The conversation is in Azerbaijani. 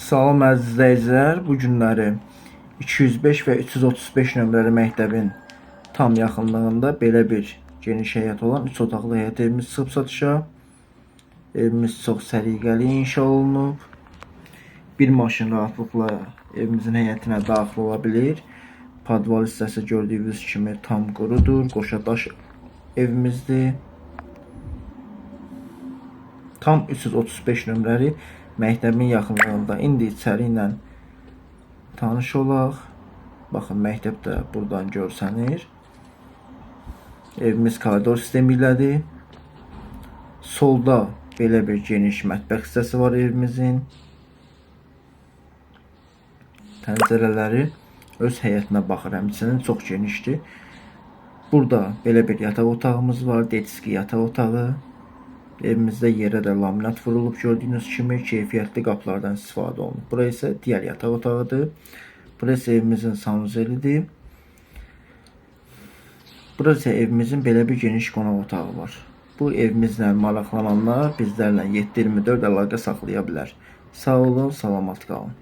Salam əziz izləyicilər, bu günləri 205 və 335 nömrəli məktəbin tam yaxınlığında belə bir geniş həyət olan 3 otaqlı həyət evimiz çıxıb satışa. Evimiz çox səliqəli inşa olunub. Bir maşın rahatlıqla evimizin həyətinə daxil ola bilir. Podval hissəsi gördüyünüz kimi tam qurudur, qoşa daş evimizdir. Tam 335 nömrəli məktəbin yaxınlığında. İndi içəri ilə tanış olaq. Baxın, məktəb də buradan görsənir. Evimiz koridor sistemi ilədir. Solda belə bir geniş mətbəx hissəsi var evimizin. Pəncərələri öz həyətinə baxır, həmçinin çox genişdir. Burada belə bir yataq otağımız var, detski yataq otağı. Evimizdə yerə də laminat vurulub gördüyünüz kimi keyfiyyətli qapılardan istifadə olunub. Bura isə digər yataq otağıdır. Burası evimizin sanuzelidir. Burası isə evimizin belə bir geniş qonaq otağı var. Bu evimizlə maraqlananlar bizlərlə 7/24 əlaqə saxlaya bilər. Sağ olun, salamat qalın.